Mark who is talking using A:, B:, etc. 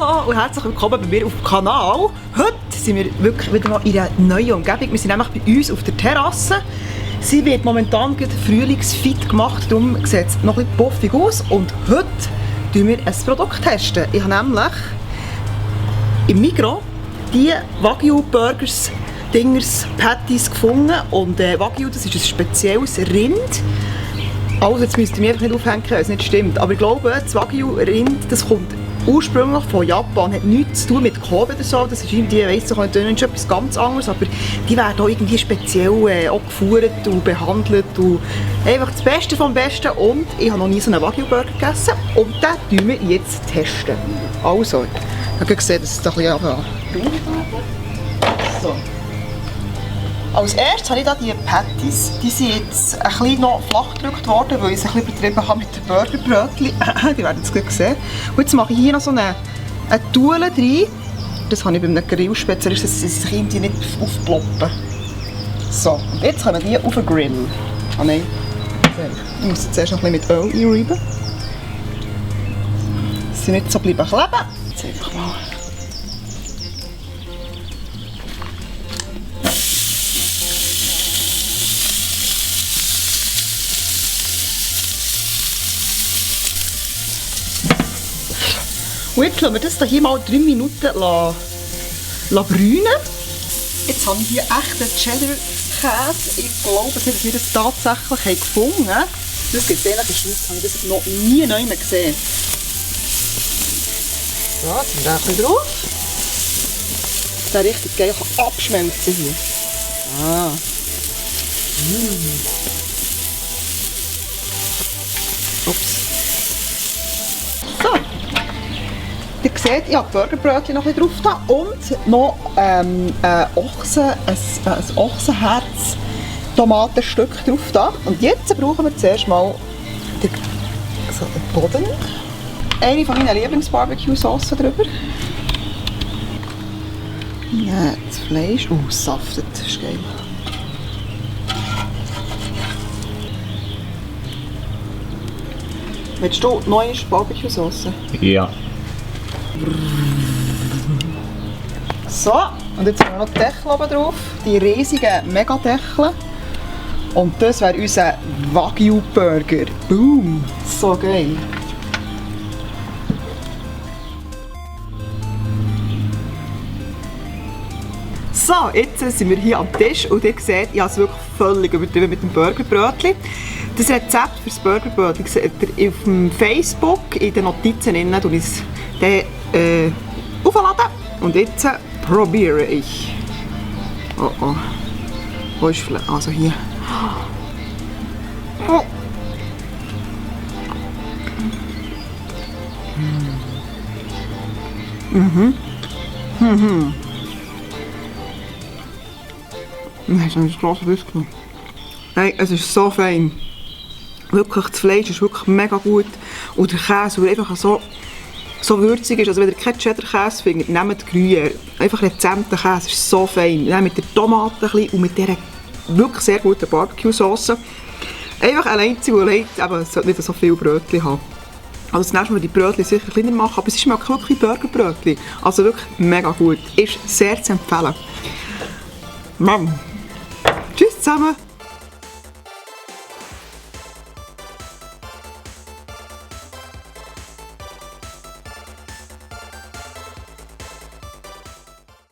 A: Hallo und herzlich willkommen bei mir auf dem Kanal. Heute sind wir wirklich wieder mal in einer neuen Umgebung. Wir sind nämlich bei uns auf der Terrasse. Sie wird momentan frühlingsfit gemacht, darum sieht es noch ein bisschen puffig aus. Und heute testen wir ein Produkt. Testen. Ich habe nämlich im Migros die Wagyu-Burgers, Patties gefunden. Und Wagyu, das ist ein spezielles Rind. Also jetzt müsst ihr mich einfach nicht aufhängen, wenn es nicht stimmt. Aber ich glaube, das Wagyu-Rind, das kommt ursprünglich von Japan, hat nichts zu tun mit Kobe oder so. Das ist irgendwie, weiss ich nicht, etwas ganz anderes. Aber die werden auch irgendwie speziell auch geführt und behandelt. Und einfach das Beste vom Besten. Und ich habe noch nie so einen Wagyu-Burger gegessen. Und den testen wir jetzt testen. Also, ich habe gesehen, dass es da ein bisschen so. Als erstes habe ich hier die Patties. Die sind jetzt ein bisschen noch flach gedrückt worden, weil ich es ein bisschen übertrieben habe mit den Burgerbrötchen. Die werden es gleich sehen. Und jetzt mache ich hier noch so eine Tule rein. Das habe ich bei einem Grillspezialisten, dass sie sich irgendwie nicht aufploppen. So, und jetzt kommen die auf den Grill. Ah nein, ich muss jetzt zuerst noch ein bisschen mit Öl einreiben. Dass sie nicht so bleiben kleben. Jetzt einfach mal. Und jetzt lassen wir das hier mal 3 Minuten brünen. Jetzt habe ich hier echten Cheddar-Käse. Ich glaube, dass wir das tatsächlich gefunden haben. Das gibt es in der Schweiz, habe ich das noch nie neu gesehen. So, jetzt sind wir ein bisschen drauf. Der richtig geil kann abschmelzen hier. Ah. Ups. So. Ihr seht, ich habe Burgerbrötchen noch ein bisschen drauf und noch ein Ochsenherz-Tomatenstück drauf. Und jetzt brauchen wir zuerst mal den Boden. Eine von meinen Lieblings-Barbecue-Soßen drüber. Ja, das Fleisch. Saftet, das ist geil. Willst du neue Barbecue-Soße?
B: Ja.
A: So, und jetzt haben wir noch die Deckel oben drauf, die riesigen Megadeckel. Und das wäre unser Wagyu-Burger. Boom! So geil! So, jetzt sind wir hier am Tisch und ihr seht, ich habe es wirklich völlig übertrieben mit dem Burgerbrötchen. Das Rezept für das Burgerbrötchen seht ihr auf dem Facebook, in den Notizen aufladen. Und jetzt probiere ich. Oh oh. Wo ist Fleisch? Also hier. Oh. Mhm. Mhm. Nein, das ist ein grosser Biss genommen. Nein, es ist so fein. Wirklich, das Fleisch ist wirklich mega gut. Und der Käse, der einfach so würzig ist. Also wenn ihr keinen Cheddar-Käse findet, nehmt Gruyère. Einfach rezenten Käse, ist so fein. Dann mit der Tomate und mit dieser wirklich sehr guten Barbecue-Sauce. Einfach allein zu allein, aber es sollte nicht so viele Brötchen haben. Also das nächste Mal die Brötchen sicher kleiner machen, aber es schmeckt wirklich wie Burgerbrötchen. Also wirklich mega gut. Ist sehr zu empfehlen. Tschüss zusammen!